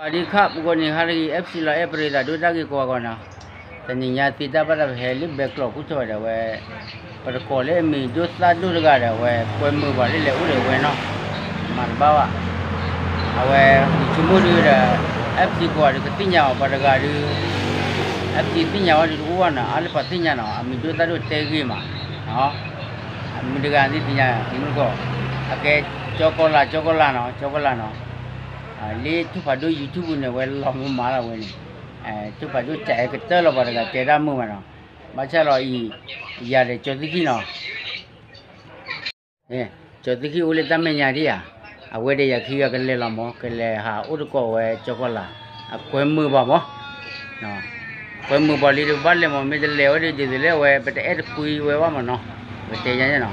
အဒံခါပူၤကီၢ်န့ၣ် ဟါတဂ့ၤ FC လီၤအဲၣ်ပရ့သးဒိတၢ်ဂ့ၢ်ကီးဂီၢ်နီၤ, တနံၤညါသံတၢ်ဘၣ်တၢ်ပဟဲလၢဘဲကျိာ်ခိၣ်ထီၣ်ဝဲဒီးဝဲ, ပတကိးလၢအမံၤဒိၣ်သၣ်ဒိၣ်တဂၤဒီးဝဲ ကွဲမုာ်ပှၤလၢလဲၤအိၣ်ဒီးဝဲနီၤ, မၤတဘၣ်ဘၣ်, အဝဲ ယဆိကမိၣ်ဒုဒီး FC ကိးဂၤဒုးကသ့ၣ်ညါအီၤ ပှၤတဂၤဒုး FC သ့ၣ်ညါဝဲဒုးတအိၣ်ဘၣ်နီၤ, အါလၢပှၤသ့ၣ်ညါနီၤ အမံၤဒိၣ်သၣ်ဒိၣ်တဲဂ့ၢ်မး, မုၢ်တဂၤသ့ၣ်ညါ မုၢ်တကိး, အကဲ ကၠီကီၤလၤ ကၠီကီၤလၤနီၤ ကၠီကီၤလၤနီၤ လၢထူၣ်ဖးဒိၣ် YouTube န့ၣ် ဝဲလီၤမုၢ်မးလီၤဝဲန့ၣ်, ထူၣ်ဖးဒိၣ်ကဲကတၢၢ်လီၤ ပှၤတဂၤတဲတၢ်မုာ်မးနီၤ, ဘၣ်ဆၣ်လီၤအံၤ, ယၤဒီးကၠီသံခံနီၤ, ကၠီသံခံအိၣ်လၢတၢ်မဲာ်ညါဒံးဧါ, အဝဲဒီးယၤခံဂၤကလဲၤလီၤမး ကလဲၤဟးအိၣ်တကိးဝဲကၠီကီၤလၤ, အကွဲမုာ်ပှၤမး ကွဲမုာ်ပှၤလံတဘၣ်လဲၤမး မ့ၢ်တလဲၤဝဲဒ်ဒ်သိးလၢအဝဲ ပတအဲၣ်တကွံဝဲဘၣ်မးနီၤ, ပတဲညါနီၤ,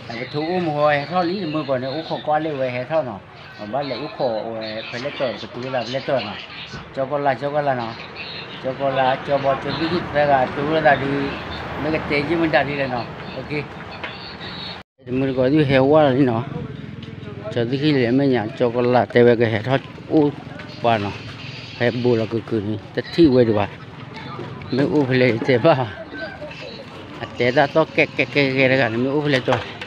ပထူအိၣ်မးဝဲဟဲထီၣ်လံ မုၢ်ကီၢ်န့ၣ် အိၣ်ခိးကွၢ်လၢဝဲဟဲထီၣ်နီၤ, ဘၣ်လဲၤအိၣ်ခိးဝဲဖဲလဲၣ်တီၤ ပတူၢ်လိာ်သးဖဲလဲၣ်တီၤနီၤ, ကၠီကီၤလၤ ကၠီကီၤလၤနီၤ, ကၠီကီၤလၤ ကၠီဘီ ကၠီသံခံသၢဂၤတူၢ်လိာ်သးဒုး, မ့ၢ်ကတဲယံာ်မတၤဒ်လဲၣ်နီၤ, တမုၢ်တကိးသ့ၣ်ဟဲဝါလီၤလံနီၤ, ကၠီသံခံလၢအမဲာ်ညါ ကၠီကီၤလၤတဲဝဲကဟဲထီၣ်အိၣ်ပှၤနီၤ, ဟဲဘူးလီၤကုာ်ကုာ်န့ၣ် တထံၣ်ဝဲဒံးဘၣ်, မ့ၢ်အိၣ်ဖဲလဲၣ်တဲဘၣ်, အတဲတၢ်သီၣ်ကဲကဲကဲကဲတဂၤန့ၣ် မ့ၢ်အိၣ်ဖဲလဲၣ်တီၤ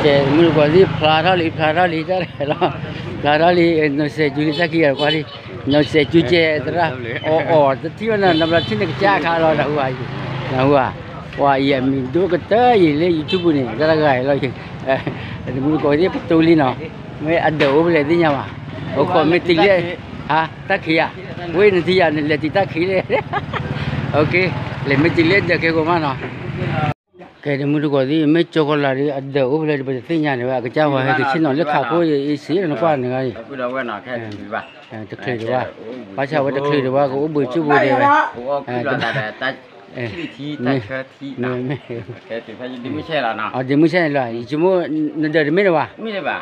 ကဲ မုၢ်တကိးသ့ၣ်ဖျါထီၣ်လံ ဖျါထီၣ်လံ တၢ်လီၤ, ဖျါထီၣ်လံ, နီၢ်စဲးကၠူလံ တၢ်ခံဂၤကွၢ်လံ, နီၢ်စဲးကၠူကဲသရၣ်, အီၣ်အီၣ် တထံၣ်ဝဲနီၤ နဘျီထံၣ်န့ၣ်ကစၢ်အခါလီၤ နဟူဧါ, နဟူဧါ, ပှၤအံၤအမံၤဒိၣ်ကတၢၢ်အံၤလၢ YouTube န့ၣ် တၢ်တဂၤအံၤလီၤ, မုၢ်တကိးသ့ၣ်ပတူၢ်လံနီၤ, မ့ၢ်အဒၢးအိၣ်ဖဲလဲၣ်သ့ၣ်ညါဘၣ်, အိၣ်ခိးမ့ၢ်တုၤလၢ, ဟါ တၢ်ခံးဧါ, ဝဲနထံၣ်ယၤ နလဲၤတုၤတၢ်ခံးလဲၣ်, လဲၤမ့ၢ်တုၤလၢဒၢးကဲကိးမးနီၤ ကဲ တမုၢ်တကိးသ့ၣ် မ့ၢ်ကၠီကီၤလၤဒီး အဒၢးအိၣ်ဖဲလဲၣ် ပတသ့ၣ်ညါန့ၣ်ဝဲ အကစၢ်ဝဲဟဲက့ၤဆ့ၣ်နီၤလၢခးခိၣ်အံၤစ့ၢ် နကွၢ်န့ၣ်ဂၤအံၤ, တချုးဒံးဘၣ်, ဘၣ်ဆၣ်ဝဲတချုးဒံးဘၣ် ကအိၣ်ဘှံးဆူၣ်ဘှံးဒဲးဝဲ, မ့ၢ်, ဒ့မုၢ်ဆဲန့ၣ်လီၤ ယဆိကမိၣ် နဒၢးတမ့ၢ်လၢၤဘၣ်,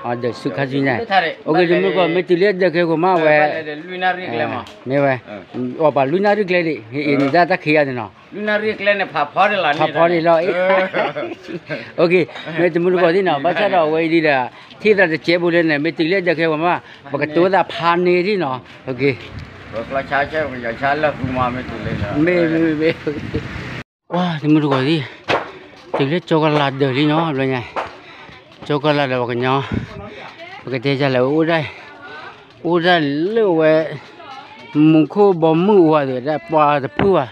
အဒၢးဆူခါဆူညါ, အိၣ်က့ တမုၢ်တကိး မ့ၢ်တုၤလၢအဒၢးကဲကိးမးဝဲ, မ့ၢ်ဝဲ, အီၣ်ပာ်လွံၢ်နၣ်ရံၣ်ကျဲဒံး အံၤန့ၣ်ဒၣ်တၢ်ခံးဂၤန့ၣ်နီၤ ဖးဖီဒံးလီၤ, မ့ၢ်တမုၢ်တကိးသ့ၣ်နီၤ ဘၣ်ဆၣ်ဒီးအဝဲအံၤဒ်ဒီး, ထံၣ်သးတကဲဘိလၢန့ၣ် မ့ၢ်တုၤလၢဒၢးကဲပှၤမး, ပကတိၤသးဖးန့ၢ်ဒံးနီၤ, မ့ၢ်, ပှၤတမုၢ်တကိးသ့ၣ်, တုၤလၢကၠီကီၤလၤဒၢးလံနီၤ ဘျီညါ, ကၠီကီၤလၤဒီးပှၤကညီ, ပကတဲယၤလဲၣ် အိၣ်ဒၣ်, အိၣ်ဒၣ်လၢဝဲ, မူခိၣ်ဘီမုၢ်အိၣ်ဝဲဒီး ပှၤတဖုဘၣ်,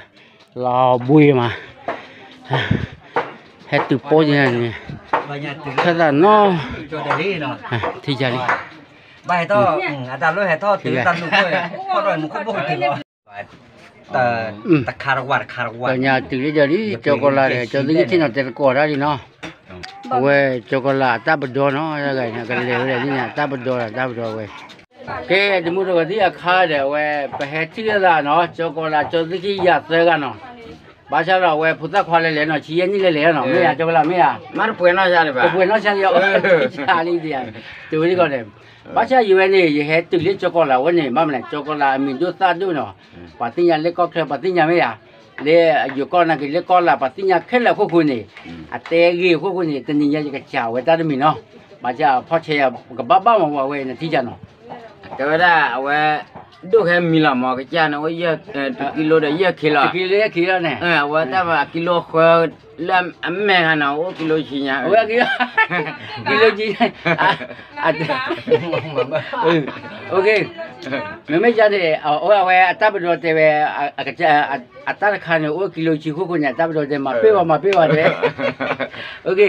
လီၤဘှံးမး, ဟဲတုၤပိာ်ယၤန့ၣ်, ခၢၣ်သးနီၤ, ထံၣ်ယၤလံ, ဘၣ်ဟဲထီၣ်, အတၢ်လၢဟဲထီၣ်တုၤတၢ်လူၤခိၣ်, တခါတဝါ တခါတဝါ, ပှၤညါတုၤလံဒီးလံ ကၠီကီၤလၤဒီး ကၠီသံခံထံၣ်နီၤ တဲသကိးတၢ်လံနီၤ, အဝဲကၠီကီၤလၤအတၢ်ပဒီနီၤ တဂၤန့ၣ် ကလဲၤဝဲဒၣ်သ့ၣ်ညါ အတၢ်ပဒီဒီး အတၢ်ပဒီဝဲ ကဲ တမုၢ်တကိးသ့ၣ်အခါဒီး အဝဲ ပဟဲထံၣ်လိာ်သးနီၤ ကၠီကီၤလၤ ကၠီသံခံယၤသၢဂၤနီၤ, ဘၣ်ဆၣ်ဒီးအဝဲဖိသၣ်ခွါလဲၤလဲၤနီၤ ဆံယဲၢ်နံၣ်လဲၤလဲၤနီၤ မ့ၢ်ဧါ ကၠီကီၤလၤ မ့ၢ်ဧါ, တပှဲၤနီၢ်ဆါလံ, တဝဲဒ်ကီးန့ၣ်, ဘၣ်ဆၣ်ယဝဲန့ၣ် ယဟဲတုၤလၢကၠီကီၤလၤဝဲန့ၣ် ဘၣ်မနုၤလဲၣ် ကၠီကီၤလၤအမံၤဒိၣ်သၣ်ဒိၣ်နီၤ, ပှၤသ့ၣ်ညါလၢကီၢ်ချၢ ပှၤသ့ၣ်ညါမ့ၢ်ဧါ, လၢယိၤကီၢ်နာ်က့ၤလၢကီၢ်လၤ ပှၤသ့ၣ်ညါခဲလၢာ်အခိၣ်ဃိန့ၣ်, အတဲဂ့ၤအခိၣ်ဃိန့ၣ် တနံၤညါယကစၢ်ဝဲတၢ်တမံၤနီၤ, ဘၣ်ဆၣ်ဖီၣ်ဆဲးယၤ ပကဘၣ်ဘၣ်မၤဝဲနထံၣ်ယၤနီၤ, တဲဝဲဒၣ်အဝဲ ဒိၣ်ခဲမံၤလီၤမး ကစၢ်န့ၣ် အိၣ်ယဲၢ်, တကံလိဒီးယဲၢ်ခံလီၤ, တကံလိယဲၢ်ခံလီၤန့ၣ်, အဝဲတၢ်မၤကံလိဃၢ လၢအမဲာ်ခါန့ၣ် အိၣ်ကံလိဆံညါ, အဝဲကံလိ, ကံလိဆံ, အ, မ့မ့ၢ်ယၤန့ၣ် အဝဲအတၢ်ပဒီတဲဝဲ, အတၢ်တခါန့ၣ် အိၣ်ကံလိဆံခိၣ်ဃိန့ၣ် အတၢ်ပဒီတဲ မၤပ့ၢ်ဝဲ မၤပ့ၢ်ဝဲတဲဝဲ,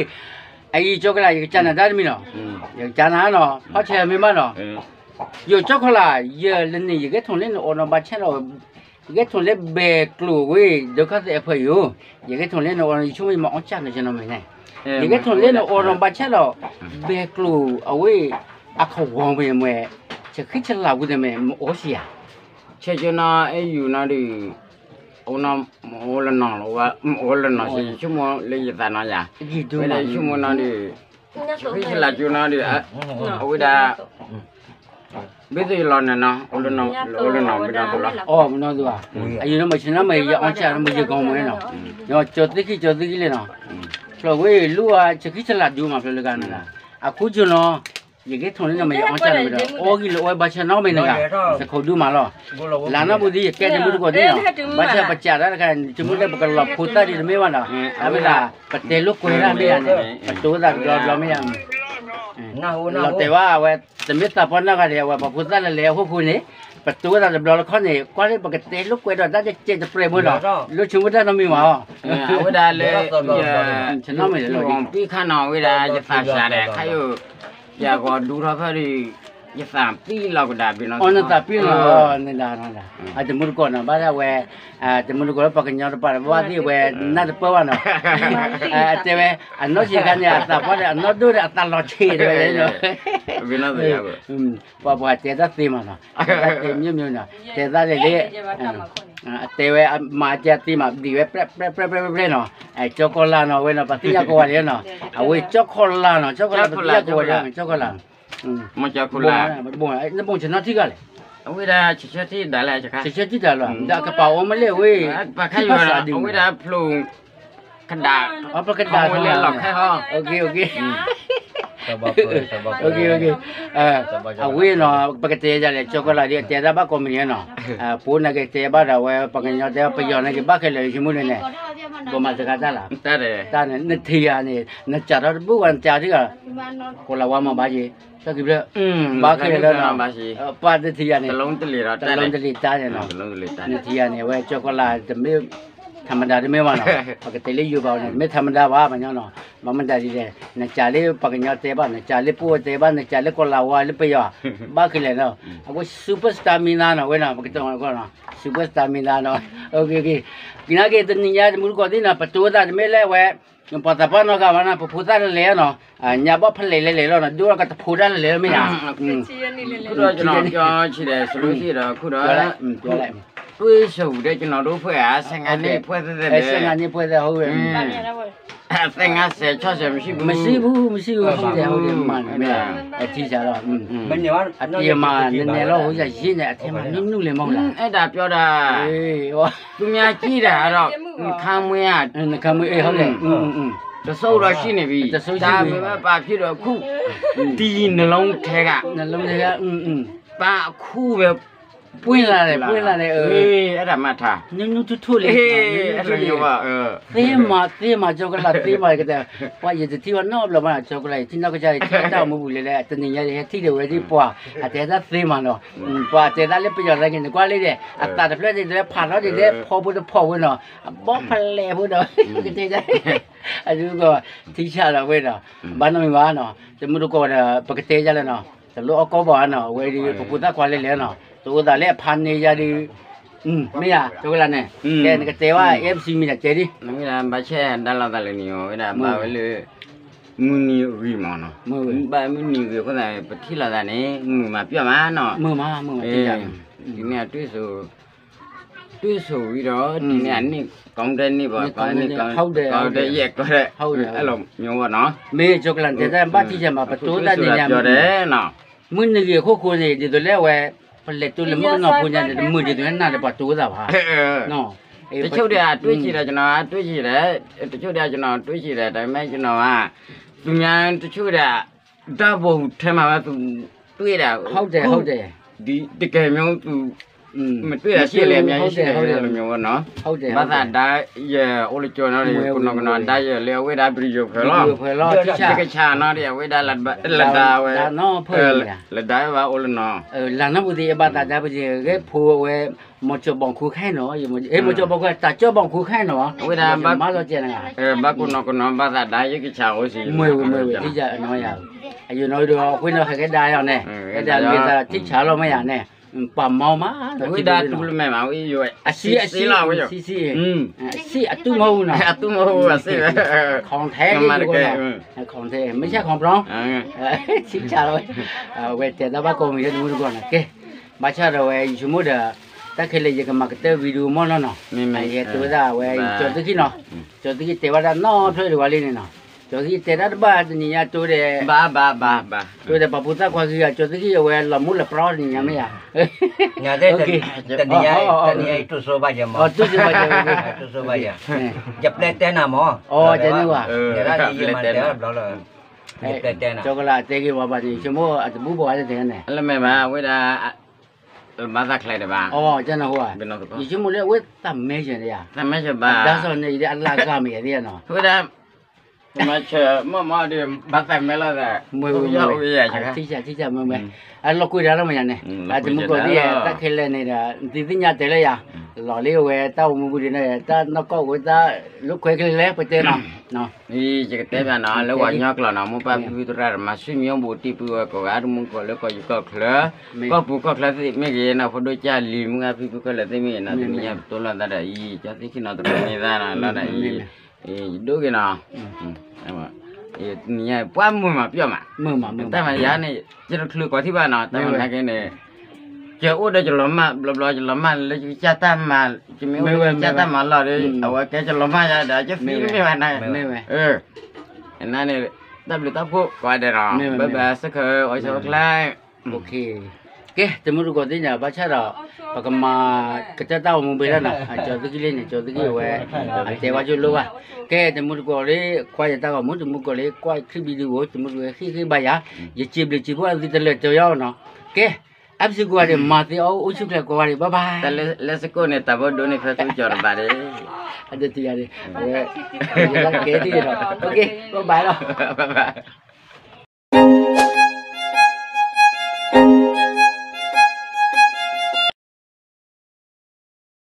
အံၤ ကၠီကီၤလၤ ယကစၢ်နၤတၢ်တမံၤနီၤ, ယကစၢ်နၤနီၤ ဖီၣ်ဆဲးမ့ၢ်ဘၣ်နီၤ ယိၤကၠီခီလၢ် ယလၢန့ၣ် ယဂဲၤထီၣ်လၢနအိၣ်နီၤ ဘၣ်ဆၣ်ဒီး ယဂဲၤထီၣ်လၢဘဲကျိၤဝဲ ဒုက္ခသည်အဖွဲ့ ယိၤ, ယဂဲၤထီၣ်လၢနအိၣ်နီၤ ယဆိကမိၣ်ယမၤအီၣ်စၢ်နီၤ ကနီၤမဲာ်န့ၣ်, ယဂဲၤထီၣ်လၢနအိၣ်နီၤ ဘၣ်ဆၣ်ဒီး ဘဲကျိၤအဝဲ အခဝီၤမဲာ်မဲာ် ဆဃံဆလၤဝံၤတမဲာ် မအီၣ်စံယၤ, ဆဲကၠိနီၤ အဲၣ်ယူၤနီၤဒုး အိၣ်နီၤ မအိၣ်လၢနီၤလီၤဝဲ မအိၣ်လၢနီၤ ယဆိကမိၣ်လၢယသးနီၤယၤ, ဝဲဒၣ်ယဆိကမိၣ်နီၤဒုး ဆဃံဆလၤကၠိနီၤဒုး အဝဲဒၣ် ဘ့ၣ်သ့ၣ်လီၤန့ၣ်နီၤ အိၣ်လၢနီၤ အိၣ်လၢနီၤ မနီၤသိးဘၣ်, အံၤနီၤ မဆနမ့ၢ်ယအီၣ်စၢ် မ့ၢ်ယကီၢ်မ့ၢ်နီၤ, ကၠီသ့ၣ်ခံ ကၠီသ့ၣ်ခံလဲၣ်နီၤ, ဖျၢၣ်ဝဲလူၤအဆၢခံဆလးဒူမးဖျၢၣ်လၢဂၤနၤ, အခိၣ်ကၠိနီၤ, ယကဟ့ၣ်ထီၣ်န့ၢ်နမ့ၢ်ယအီၣ်စၢ်န့ၣ်ဝဲဒီး အီၣ်ဂံၢ်လၢအီၣ်ဘၣ်ဆၣ်နီတမံၤနဂၤ, သခိးဒူမးလီၤ, လၢနီၢ်ပူၤသံယကဲတမုၢ်တကိးသ့ၣ်နီၤ, ဘၣ်ဆၣ်ပစးဒၣ်တခါ ယဆိကမိၣ်လၢပကလီၤဖိသၣ်ဒံးတမ့ၢ်ဘၣ်နီၤ, အဝဲဒၣ် ပတဲလိာ်ကွဲဒၣ်မ့ၢ်ယၤန့ၣ် ပတိၤသးတဘျီဘျီမ့ၢ်ယၤ လီၤတဲာ်ဝဲအဝဲ တမ့ၢ်သးပှၢ်နီၢ်ဂၤဒဲး အဝဲပှၤဖိသၣ်လၢလဲၤအဃိဃိန့ၣ်, ပတိၤသးတဘျီလၢခီန့ၣ် ကွၢ်လၢပကတဲလိာ်ကွဲဒီးတၢ်တကဲးတပြဲးမ့ၢ်နီၤ, လိၣ်ဆိကမိၣ်တၢ်နီတမံၤဘၣ်အီၤ, အဝဲဒၣ်လၢ ဆနီၣ်မ့ၢ်လၢလီၤ ပံၣ်ခါနီၤ အဝဲဒၣ်ယသးစၢ်ဒီး ခါယိၣ် ယဂီၤဒူထီၣ်ဖၢဒံး ယသးပံၣ်လီၤကဒါဘ့ၣ်နီၤ, အီၤနသးပံၣ်လီၤ နဒါနီၤ, အတမုၢ်တကိးနီၤ ဘၣ်ဒၣ်ဝဲ တမုၢ်တကိးလၢပှၤကညီတပၤ ဘၣ်သ့ၣ်ဝဲ နၢ်တပၢၢ်ဘၣ်နီၤ, တဲဝဲ အနီၢ်ဆံးခါန့ၣ် အသးပှၢ်ဒီး အနီၢ်ဒိၣ်ဒီး အသးလီၤဆံးတဲဝဲ ပှၤပှၤတဲတၢ်သ့မးနီၤ, တဲတၢ်သ့မ့ၢ်မ့ၢ်နီၤ, တဲတၢ်လဲၣ်လၢ အတဲဝဲ မၤအတဲသ့မး ဒံးဝဲ ပြဲပြဲပြဲပြဲနီၤ, ကၠီကီၤလၤနီၤ ဝဲနီၤ ပှၤသ့ၣ်ညါကိးဂၤဒဲးနီၤ, အဝဲကၠီကီၤလၤနီၤ ကၠီကီၤလၤ ပသ့ၣ်ညါကိးဂၤဒဲး ကၠီကီၤလၤ, မ့ၢ်ကၠီကီၤလၤ, နဘိးဆနီၣ်ထံဂၤလဲၣ်, အဝဲဒၣ် ဆၢထံၣ်ဒၣ်လဲၣ်ဆၢခါ, ဒီးကပာ်အီၤမ့ၢ်လဲၣ်ဝဲ, ပခါယွၤဒီး အဝဲဒၣ်ဖျိ ကဒါ, အပကဒါထီၣ်လီၤခဲဟီ, အဝဲနီၤ ပကတဲယၤလဲၣ် ကၠီကီၤလၤဒ်အတဲတၢ်ဘၣ်ကိးမုၢ်နံၤနီၤ, ပအိၣ်နာ်က့တဲဘၣ်ဒီးအဝဲ ပှၤကညီတဲပယီၤနာ်က့ဘၣ်ခဲလၢာ် ယဆိကမိၣ်န့ၣ်န့ၣ်, ပမၤစကားတၢ်လီၤ, တၢ်န့ၣ် နထံၣ်ယၤန့ၣ် နစးထီၣ်တဘူၣ်ဝဲ နစးထံၣ်ဂၤ, ကိးလၤဝါမၤဘၣ်ယံၤ, တၢ်ကဘျၢ ဘၣ်ခဲလၢာ်လီၤ, ပှၤတထံၣ်ယၤန့ၣ် တလီၤတလ့ၤတၢ်န့ၣ်နီၤ, နထံၣ်ယၤန့ၣ် အဝဲကၠီကီၤလၤ တမ့ၢ် ထးမဒါတမ့ၢ်ဘၣ်နီၤ, ပကတဲလၢယိၤဘၣ်န့ၣ် တမ့ၢ်ထးမဒါဘၣ် ပှၤကညီနီၤ, ဘၣ်မနုၤဒ်လဲၣ် နစးလၢပှၤကညီတဲဘၣ် နစးလၢပအိၣ်တဲဘၣ် နစးလၢကိးလၤဝါလၢပယီၤ, ဘၣ်ခဲလၢာ်နီၤ, အဝဲ super star မံၤနါနီၤ ဝဲနီၤ ပကတဲအီၤနီၤ super star မံၤနါနီၤ, ကနာ်က့ၤတနံၤညါတမုၢ်တကိးသ့ၣ်နီၤ ပတိၤသးတမ့ၢ်လၢအဝဲ ပှၤသးပှၢ်နီတဂၤဘၣ်နီၤ ပဖိသၣ်လၢလဲၤနီၤ, ညါဘၣ်ဖဲလဲၣ်လဲၤလဲၤလီၤနီၤ ဒိၣ်ထီၣ်ကတဖိတၢ်လၢလဲၤလီၤမ့ၢ်ဧါ, ခိၣ်ဒီးကနီၤ ပျီဆံးဒီး ခိၣ်ဒီး တွ့ဆိၣ်ဒီးကနီၤဒိၣ်ဖှဲးဧါ ဆဲးငါန့ၢ်ဖှဲးသဲသဲလဲၣ်, ဆဲးငါန့ၢ်ဖှဲးသဲဟီဝဲ သဲငါစဲးဆီစဲး မစံးဘူး မစံးဘူး ဟီဝဲမးန့ၣ် ထံဆးလီၤ, အတံၤမး နနဲၣ်လီၤ ဟိယၤယ့ၣ်န့ၣ် အထဲမးနုၢ်နုၢ်လဲၣ်မး အဲၣ်ဒၣ်ပျီဒၣ် သူများကြည့်တာတော့ နှာခမ်းမွေး နခါမွေး ဟီလဲၣ် တစိၢ်ဒီးရှိနေပြီ တစိၢ်ရှိနေပြီ ဒါပေမဲ့ ဘာဖြစ်လို့အခု ဒီနှလုံးထဲက နှလုံးထဲက ပန်းအခုပဲ ပွင့်လာတယ် ပွင့်လာတယ် အဲ့ဒါမှတ်ထား နုနုထူထူလံ နုနုထူထူလံ သ့မး သ့မး ကၠီကလး သ့မး ကတဲ ပှၤယတထံၣ်ဘၣ်နီတဘျီဘၣ် ကၠီကလး ယထံၣ်နီၢ်ကစၢ် ယထံၣ်တၢ်အိၣ်မူပူၤလဲၣ်လဲၣ် တနံၤညါယဟဲထံၣ် ဒီးဝဲဒ်ပှၤ အတဲတၢ်သ့မးနီၤ ပှၤအတဲတၢ်လၢပယီၤသးက့ၤ နကွၢ်လံဒီး အသးတဖျၢၣ်န့ၣ် တဖျၢၣ်ဖးထီၣ်ဒ်လဲၣ် ဖီဖိတဖီဖိနီၤ အဘီဖလဲးဖိဒီး ကတဲ အဒုကီၢ် ထံဆးဒီးဝဲဒီး ဘၣ်နီတမံၤဘၣ်နီၤ တမုၢ်တကိးဒီး ပကတဲယၤလၢနီၤ တလိၣ်အီၣ်ကီၢ်ဘၣ်နီၤ အဝဲဒ် ပဖိသၣ်ခွါလဲၣ်လဲၣ်နီၤ တအိၣ်သးလၢအဖါန့ၢ်ယၤဒ် မ့ၢ်ယၤ ကၠီကလးန့ၣ် ကဲနကတဲဝဲ F C မံၤဒီးတဲဒ် ဘၣ်ဆၣ်ဒါလိာ်သးလၢနံၤအီၤဝဲဒၣ် ဘၣ်ဝဲလၢ မုၢ်နံၤအဂ့ၤမးနီၤ ဘၣ်မုၢ်နံၤအဂ့ၤအဃိသတး ပထံၣ်လိာ်သးန့ၣ် မုာ်မးပျီမးနီၤ မုာ်မး မုာ်မး ဒ်န့ၣ်အ တွ့ဆိၣ်ဝံၤဒီး ဒ်န့ၣ်အန့ၢ် ကီၢ်ဒဲးန့ၢ်ဘၣ် ကီၢ်ဒဲးန့ၢ် ကီၢ်ဒဲးယဲၢ်ကီၢ်ဒဲး အဲၣ်လီၤမ့ၢ်ဝဲနီၤ မ့ၢ်ကၠီကလးတဲတၢ် ဘၣ်ထံၣ်စၢ်မး ပတိၤတၢ်န့ၣ်ညါ မုၢ်နံၤဂ့ၤအခိၣ်ဃိန့ၣ် ဒ်သိးလၢအဝဲ ပလဲၤတိၢ်လၢမုၣ်ကနီၤဖိညါန့ၣ် တမုာ်ဒ်သိးလၢနၤဒီးပှၤတိၤသးဘၣ် တချို့တွေးကြည့်တယ် ကျွန်တော်က တွေ့ရှိတယ် တချို့တွေးကြည့်တယ် ဒါပေမဲ့ ကျွန်တော်က သူများတချို့တွေက ဓာတ်ပုံထဲမှာပဲ သူ တွေ့တာ ဟုတ်တယ် ဟုတ်တယ် ဒီတကယ်မျိုး သူ မတွေ့တာရှိတယ် အများကြီးရှိတယ် ဟုတ်တယ် အဲ့လိုမျိုးပေါ့နော် ဟုတ်တယ် ဟုတ်တယ် ဘာသာဒါ ရ အိုလကျော်နော် မွဲဝံၤ ကိုနော်ကနော် မွဲဝံၤ ဒါ ရ လၢအဝဲဒါ ဗီဒီယို ဖဲလီၤ ဗီဒီယို ဖဲလီၤ တၢ် တၢ် တကဆာနော် ဒီး အဝဲဒါ လဒါဝဲ လဒါနော် ဖဲ လဒါဝဲ ဘၣ်အိၣ်လၢနော် လၢနော် ဘူးသ့ၣ် အဘၣ်သးဒါ ပကဂဲၤဖိဝဲ မီၤကၠီၣ်ဘီၣ်ခူခဲနီၤ မီၤကၠီၣ်ဘီၣ်ခူ တၢ်ကၠီၣ်ဘီၣ်ခူခဲနီၤ အဝဲဒၣ် မၤလီၤကဲနဂၤ ဘၣ်ကိးနီၢ်ကနီၤ ဘၣ်သးဒါ ယကဆးအိၣ်စံ မွဲဝံၤ မွဲဝံၤ ထံၣ်ယၤအနီၢ်ယၤ အယိာ်နီၢ်ဒီး အဃိန့ၣ်ဟဲကဒါယၤန့ၣ် ကဒါမ့ၢ်သးထံၣ်ဆးလီၤမ့ၢ်ယၤန့ၣ် ပှၤမီၤမး အဝဲဒၣ်တူၢ်လၢမဲာ်မး ဝဲယိာ် အဆံ အဆံ အဆံ အဆံ အတူၢ်မီၢ်ဝူနီၤ အတူၢ်မီၢ်ဝူ အဆံ ของแท้ မ့ၢ်ကဲ ของแท้ ไม่ใช่ของปลอม ထံၣ်ဆးလီၤဝဲ အဝဲတဲတၢ်ဘၣ်ကိးမုၢ်ယဲတမူတကိးန့ၣ် ကဲ ဘၣ်ဆၣ်ဒီးဝဲ ယဆိကမိၣ်ဒီး တၢ်ခဲလၢာ်ယကမၤကတၢၢ် video မီၢ်နီၤနီၤ ယတဲဝဲဒၣ်ဝဲ ကၠီသုခံနီၤ ကၠီသုခံတဲဝဲဒၣ်နီၢ်ဖျၢၣ်ဒံးဝဲလံန့ၣ်နီၤ ကၠီၤသံတဲတၢ်တဘၣ်တနံၤညါတိဒီး, ဘၣ်ဘၣ်ဘၣ်ဘၣ်, တိဒီးပာ်ဖှိၣ်သးခွါဂ့ၤဂ့ၤ ကၠီၤသံအဝဲလီၤမူလၢပျီတနံၤညါမ့ၢ်ဧါ, တနံၤညါ ယတူၢ်ဆိဘၣ်ယၤမး, တူၢ်ဆိဘၣ်ယၤ, ယပျဲတဲနၤမး, ယပျဲတဲနၤ, ကၠီကလးအတဲဂ့ၤဝဲဘၣ်န့ၣ် ယဆိကမိၣ်အတဘူၣ်ဘၣ်ဝဲတဂၤန့ၣ်, လၢမဲာ်ဘၣ်ဝဲဒၣ် လၢဘၣ်သးချဲတဘၣ်, ယဆိကမိၣ်လၢအဝဲတၢ်မဲာ်ယၤ, တၢ်မဲာ်ဘၣ်, ဒ်သိးန့ၣ်အလၢ်ဂၤမ့ၢ်ယၤသ့ၣ်နီၤ, ဝဲဒၣ် မၤဆၢမ့ၢ်မ့ၢ်ဒီး ဘၣ်သးမဲာ်လီၤသး, ထံၣ်ဆၣ်ထံၣ်ဆၣ်မ့ၢ်မ့ၢ်, အလီၤကွံာ်တၢ်လီၤမ့ၢ်ယၤန့ၣ်, တမူတကိးသ့ၣ် တၢ်ခဲလၢာ်န့ၣ်ဒီး နသ့ၣ်ညါတဲလၢယၤ, လီၤလၢအဝဲတၢ်အိၣ်မူပူၤဒ်န့ၣ် တၢ်နီၢ်ကီၢ်ဝဲတၢ်လိာ်ကွဲကျဲလဲၣ် ပတဲနီၤ, ယကတဲဘၣ်နီၤ လၢပှၤကညီကျိာ်နီၤ မိၢ်ပၢ်ဖံဖုသရၣ် မၤဆူၣ်မံအိၣ်ဘူးတံၢ်ပုၢ်ဝဲၢ်ကိးဂၤ တမူတကိးလၢကီၢ်ယူၢ်ကီၢ်ချၢ, ကီၢ်ပူၤကီၢ်ချၢသ့ၣ်မ့ၢ်ဂ့ၤနီၤ ဖိဒိၣ်ကၢ်လံၤ မုၢ်ဂၢ်ဖံဖုကီၢ်လၢသ့ၣ်မ့ၢ်ဂ့ၤနီၤ တနံၤညါပတိၢ်လိာ်သးဒီးအံၤ ကၠီသ့ၣ်ခံနီၤ တရၢမ့ၢ်သးနီၤ လီၤဒီးအံၤ, ယဒိၣ်က့ၤနီၤ, တနံၤညါပှၤမုာ်မးပျီမး, တၢ်မၤယၤန့ၣ် ယတချုးကိးထံၣ်ဘၣ်နီၤ တၢ်မၤနာ်က့န့ၣ် ယအိၣ်ဒီးယလီၤမၢ် ဘျီဘျီယလီၤမၢ်လၢယကစၢ်တၢ်မၤ, ယမ့ၢ်အိၣ်ဒီးယကစၢ်တၢ်မၤလီၤဒီး အဝဲကဲယလီၤမၢ်ယၤဒီး ယသံမ့ၢ်ဘၣ်နၤ, နန့ၣ် တၢ်ဘျုးတၢ်ဖှိၣ်ကိးဂၤဒဲးနီၤ ဘၣ်ဘၣ်စ့ၢ်ကီး အီၣ်ဆၢအီၣ်ချါ ကဲ တမူတကိးသ့ၣ်ညါ ဘၣ်ဆၣ်ဒီး ပကမၤကတၢၢ်တၢ်ဂီၤမူဘ့ၣ်လီၤနီၤ, ကၠီသ့ၣ်ခံလံန့ၣ် ကၠီသ့ၣ်ခံအဝဲ အတဲဝဲကၠိလိၣ်ဘၣ်, ကဲ တမူတကိးလၢ ကွၢ်ယတၢ်ဂီၤမူ တမူတကိးလၢ ကွၢ်ချံဘံဒုအိၣ် တမူတကိးဃ့ၢ်ဃ့ၢ်ဘါယၤ, ယစံးဘျုးစံးဖှိၣ်အသုတလၢာ်တဲယီၤနီၤ, ကဲ အါပစံးကိးဂၤဒဲး မၤသ့အီၣ်အိၣ်ဆူၣ်ချ့ကိးဂၤဒဲး ဘၣ်ဘၣ်, တၢ်လၢစကိးန့ၣ် တၢ်ဘၣ်ဒိန့ၣ် ဖဲသူကၠီၤတဘၣ်ဒၣ်, အဒိတံၢ်ယၤဒၣ်, အဝဲ ကဲထံၣ်ဒီး ဘၣ်ဘၣ်လီၤ, ဘၣ်ဘၣ်